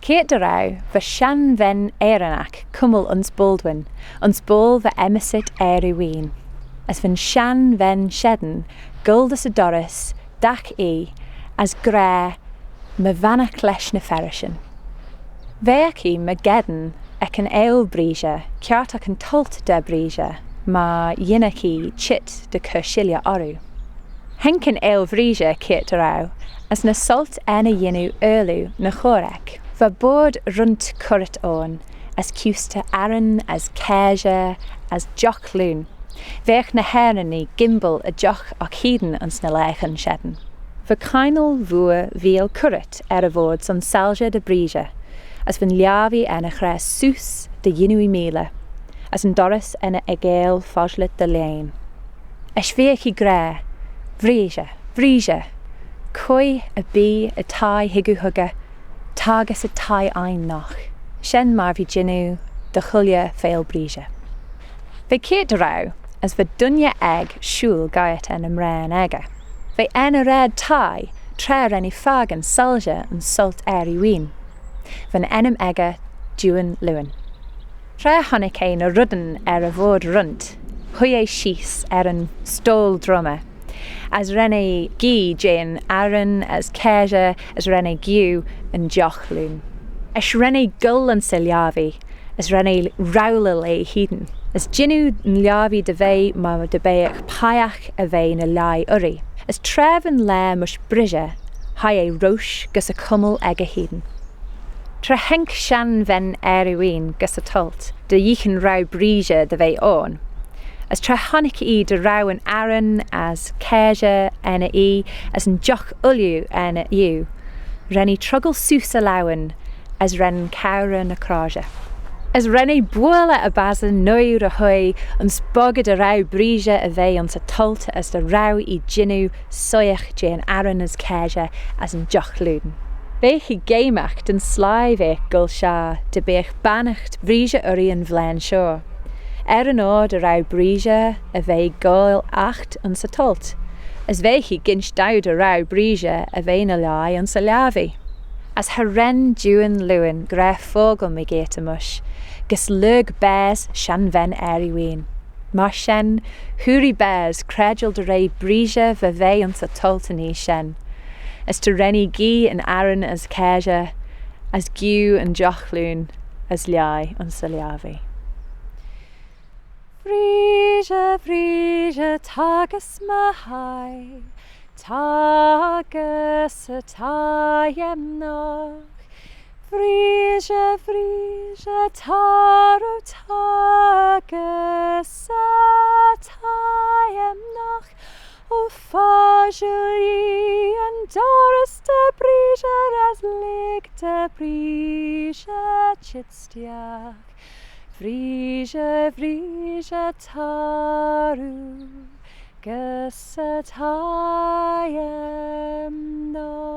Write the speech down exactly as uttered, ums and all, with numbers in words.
Keayrt dy row, va shenn ven Éireannach cummal ayns Baldwin, ayns boayl va enmyssit Aarey Whene, as va'n shenn ven shen goll dys y dorrys dagh oie as gra, "My vannaght lesh ny ferrishyn." Veagh ee myrgeddin ec yn Aile Breeshey, kiartagh yn toilt da Breeshey, myr yinnagh ee çheet dy chur shilley orroo. Haink yn Aile Breeshey, keayrt dy row, as ny soit er ny yannoo aarloo ny chur eck. Va boayrd runt currit ayn, as kuse ta arran as cashey as jough-lhune. Veagh ny Heronee gimbyl y jough oc hene ayns ny laaghyn shen. Va kiangle vooar veeal currit er y voayrd son soilshey da Breeshey, as va'n lhiabbee er ny ghra seose dy yannoo meeley, as yn dorrys er ny aagail foshlit dy lieen. As veagh ee gra, "Breeshey, Breeshey, quoi erbee y thie hig oo huggey, ta gys y thie ain noght." Shen myr v'ee jannoo dy chooilley feill Breeshey. V'eh keayrt dy row, as va dooinney aeg shooyl geiyrt er ny mraane aegey. V'eh er ny raad thie, tra ren ee fakin soilshey ayns soit Aarey Whene. Va'n ennym echey Juan Lewin. Tra honnick eh ny reddyn er y voayrd runt, hooie eh sheese er yn stoyl drummey, as ren eh gee jeh'n arran as cashey, as ren eh giu yn jough-lhune. As ren eh goll ayns y lhiabbee, as ren eh rowley lhee hene, as jannoo yn lhiabbee dy ve myr dy beagh peiagh er ve ny lhie urree. As tra va'n laa mysh brishey, hie eh roish gys y cummal echey hene. Tra haink shenn ven Aarey Whene gys y toilt, dy yeeaghyn roue Breeshey dy ve ayn, as tra honnick ee dy row yn arran as cashey er ny oie as yn jough-ooilley er ny iu, ren ee troggal seose e laueyn as ren cowrey ny croshey. As ren eh buailley y bassey noi ry-hoi ayns boggey dy row Breeshey er ve ayns y toilt as dy row ee jannoo soiagh jeh'n arran as cashey as yn jough-lhune. Veagh ee geamagh da'n sleih veagh goll shaghey dy beagh bannaght Breeshey urree yn vlein shoh. Er yn oyr dy row Breeshey er ve goaill aght ayns y toilt, as veagh ee ginsh daue dy row Breeshey er ve ny lhie ayns y lhiabbee. As cha ren Juan Lewin gra fockle mygeayrt-y-mysh, gys lurg baase shenn ven Aarey Whene. Myr shen, hooar ee baase credjal dy re Breeshey va ve ayns y toilt yn oie shen, as dy ren ee gee yn arran as cashey, as giu yn jough-lhune as lhie ayns y lhiabbee. Breeshey, Breeshey, ta gys my hie, ta gys y thie-ymmynagh. Breeshey, Breeshey, ta roo, ta gys y thie-ymmynagh. O foshil ee yn dorrys da Breeshey as lhig da Breeshey çheet stiagh. Breeshey, Breeshey, ta roo gys y thie-ymmynagh.